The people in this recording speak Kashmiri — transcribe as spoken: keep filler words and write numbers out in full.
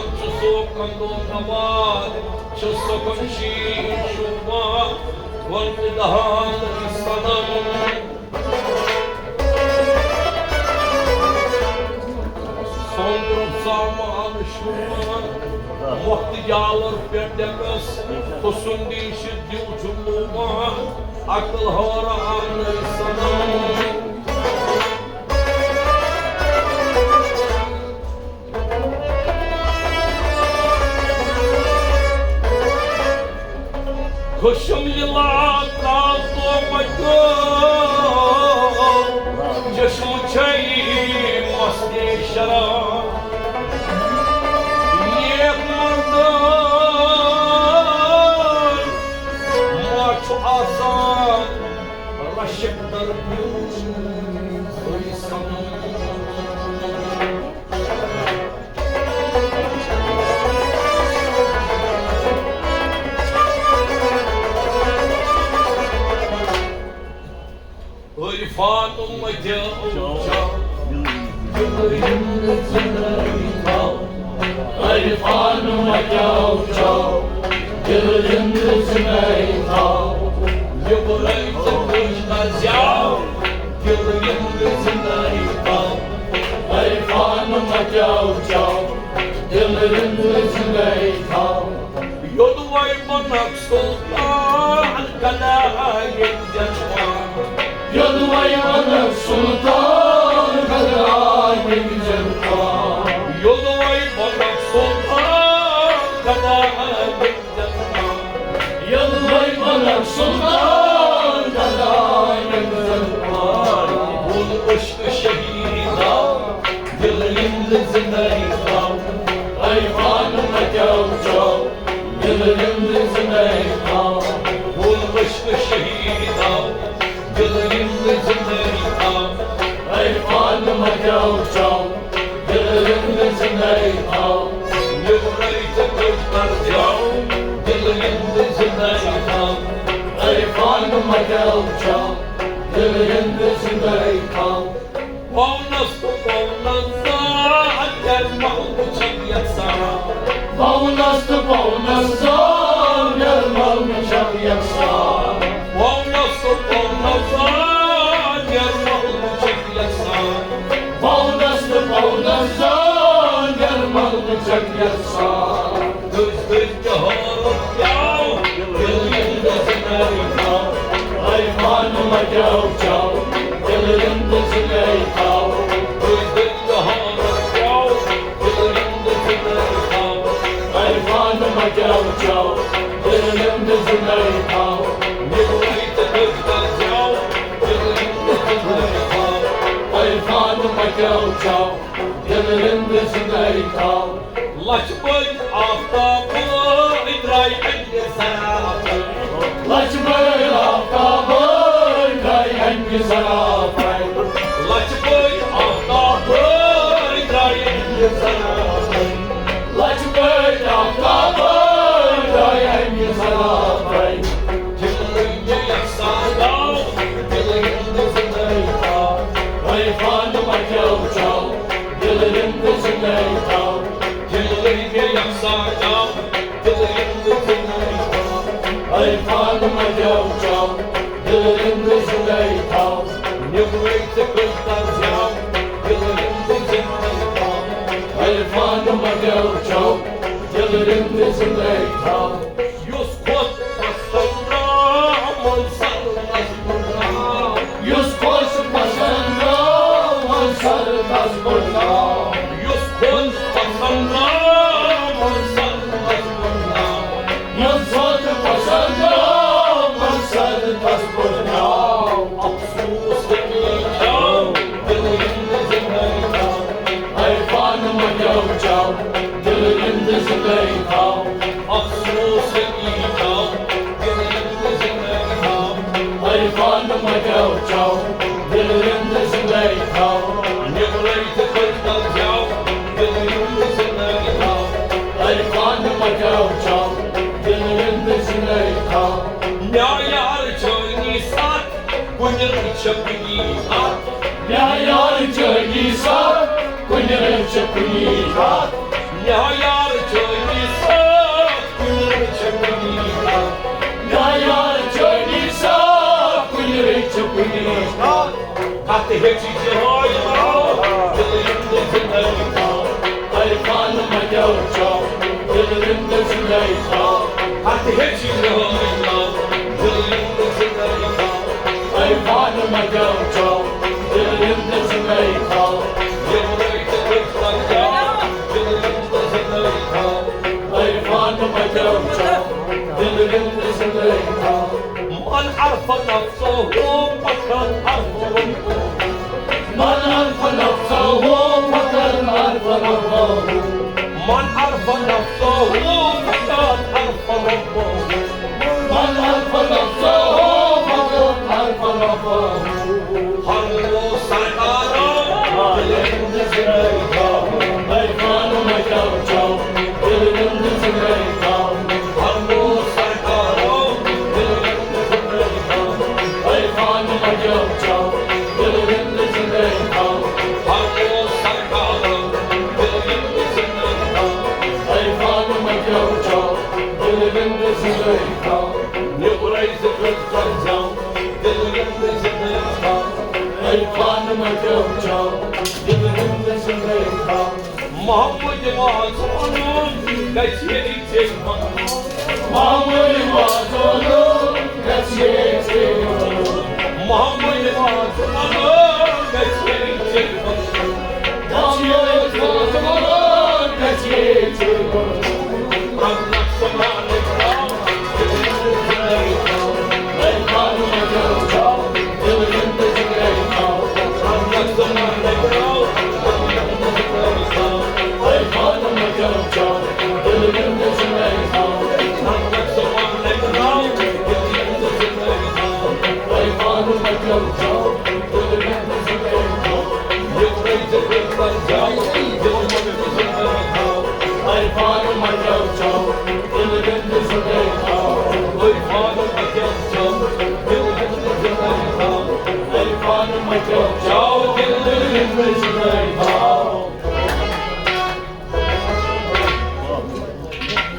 چھُ سوکن دۄن نوار، چھُ سۄکھن شیٖن شوٗبان، وۄنہِ دہان صنم۔ سوٚنٛدرُک سامان شوٗبان، مۄختہٕ یاور پٮ۪ٹھ ڈٮ۪کس، حُسُن ریٖشہِ دیو چھُ لوٗبان، عقل حٲران صنم۔ خوشم یلا تاو تو مجو، چشم چھئی مستی شراب۔ نیک مردن ما چھُ آسان رشک در پیوٗنٛت۔ عرفان متیو چاو، عرفان متیو چاو، دل یند زندگی تھاو۔ یہ برای تو کچھ نہ جاؤ، دل یند زندگی تھاو۔ عرفان متیو چاو، دل یند زندگی تھاو۔ یودوے بنک سلطان گدا ییٚتہِ جنوان۔ یودوے بنک سلطان گدا ییٚتہِ جنوان۔ یودوے بنک سلطان گدا ییٚتہِ جنوان۔ یودوے بنک سلطان گدا ییٚتہِ جنوان۔ ووٚن عشق شہیدا، دل یند زندگی تھاو۔ عرفان متیو چاو، دل یند زندگی تھاو۔ ووٚن عشق شہیدا، دل یند زندگی تھاو۔ عرفان متیو چاو، دل یند زندگی تھاو۔ نیبرے ژےٚ کٔژ کر جاو، دل یند زندگی تھاو۔ عرفان متیو چاو، دل یند زندگی تھاو۔ پاونس تہٕ پاونس زا، اگر محل وٕچھن یژھان۔ پاونس تہٕ پاونس زا، اگر محل وٕچھن یژھان۔ پاونس تہٕ پاونس زا، اگر محل وٕچھن یژھان۔ پاونس تہٕ پاونس زا، اگر محل وٕچھن یژھان۔ دٔج دٔج جہارت پیاو، دل یند زندگی تھاو۔ عرفان متیو چاو، دل یند زندگی تھاو۔ دٔج دٔج جہارت پیاو، دل یند زندگی تھاو۔ عرفان متیو چاو، دل یند زندگی تھاو۔ نِبرے تہٕ دٔج کر جاو، دل یند زندگی تھاو۔ عرفان متیو چاو، دل یند زندگی تھاو۔ لچھ بٔدۍ آفتاب درٛاے اَمہِ ذرا۔ لچھ بٔدۍ آفتاب درٛاے اَمہِ ذرا۔ لچھ بٔدۍ آفتاب درٛاے اَمہِ ذرا۔ لچھ بٔدۍ آفتاب درٛاے اَمہِ ذرا۔ دِلٕے مےٚ یَکساں گاو، دِلٕے ہُنٛد زِندَے تھاو۔ عرفان مَہ کیٛاہ وٕچھاو، دِلہٕ یِم تہِ زِندَے تھاو۔ دِلٕے مےٚ یَکساں گاو، دِلہٕ یِم تہِ زِندَے تھاو۔ عرفان مَہ کیٛاہ وٕچھاو، دِلہٕ یِم تہِ زِندَے تھاو۔ نیٚبرَے ژٕ کٔژ کَر زیٛاو، دِلہٕ یِم تہِ زِندَے تھاو۔ عرفان مَہ کیٛاہ وٕچھاو، دِلہٕ یِم تہِ زِندَے تھاو۔ یُس خۄش پسند آو، منصور نظمُن آو۔ یُس خۄش پسند آو، منصور نظمُن آو۔ یُس خۄش پسند آو، منصور نظمُن آو۔ یُس خۄش پسند آو، منصور نظمُن آو۔ افسوس ییٚمہِ تھاو، دِلہٕ یِم تہِ زِندَے تھاو۔ عرفان مَہ کیٛاہ وٕچھاو، دِلہٕ یِم تہِ زِندَے تھاو۔ افسوس ییٚمہِ تھاو، دِلہٕ یِم تہِ زِندَے تھاو۔ عرفان مَہ کیٛاہ وٕچھاو، دِلہٕ یِم تہِ زِندَے تھاو۔ نیٚبرَے تہِ کٔژ کَر زیٛاو، دِلہٕ یِم تہِ زِندَے تھاو۔ عرفان مَہ کیٛاہ وٕچھاو، دِلہٕ یِم تہِ زِندَے تھاو۔ مےٚ یار چٲنی ساتھ، کُنہِ رٔنٛگۍ چھِ کُنی کَتھ۔ مےٚ یار چٲنی ساتھ، کُنہِ رٔنٛگۍ چھِ کُنی کَتھ۔ مےٚ یار ہیٚچھِ جہٲزی ناو، دِلہٕ یِم تہٕ زِندَے تھاو۔ عرفان مَتیو چاو، دِلہٕ یِم تہٕ زِندَے تھاو۔ ہَتہٕ ہیٚچھِ جہٲزی ناو، دِلہٕ یِم تہٕ زِندَے تھاو۔ عرفان مَتیو چاو، دِلہٕ یِم تہٕ زِندَے تھاو۔ یِم رٲتۍ تہٕ پٔتۍ لَگیو، دِلہٕ یِم تہٕ زِندَے تھاو۔ عرفان مَتیو چاو، دِلہٕ یِم تہٕ زِندَے تھاو۔ من عرف نفسه فقد عرف ربه۔ من عرف نفسه فقد عرف ربه۔ من عرف نفسه فقد عرف ربه۔ من عرف نفسه فقد عرف ربه۔ ہر روز سرکارا، دِلہٕ یِم تہٕ زِندَے تھاو۔ عرفان مَتیو چاو، دِلہٕ یِم تہٕ زِندَے تھاو۔ ہر روز سرکارا، دِلہٕ یِم تہٕ زِندَے تھاو۔ عرفان مَتیو چاو، دِلہٕ یِم تہٕ زِندَے تھاو۔ ہر روز سرکارا، دِلہٕ یِم تہٕ زِندَے تھاو۔ عرفان مَتیو چاو، دِلہٕ یِم تہٕ زِندَے تھاو۔ نیٚبرَے زِ کٔژ پَزیو، دِلہٕ یِم تہٕ زِندَے تھاو۔ عرفان مَتیو چاو، دِلہٕ یِم تہٕ زِندَے تھاو۔ محمد وازوانُن گژھِ ییٚتہِ ژےٚ وَنُن۔ محمد وازوانُن گژھِ ییٚتہِ ژےٚ وَنُن۔ محمد وازوانُن گژھِ ییٚتہِ ژےٚ وَنُن۔ محمد وازوانُن گژھِ ییٚتہِ ژےٚ وَنُن۔ رحمت سمانے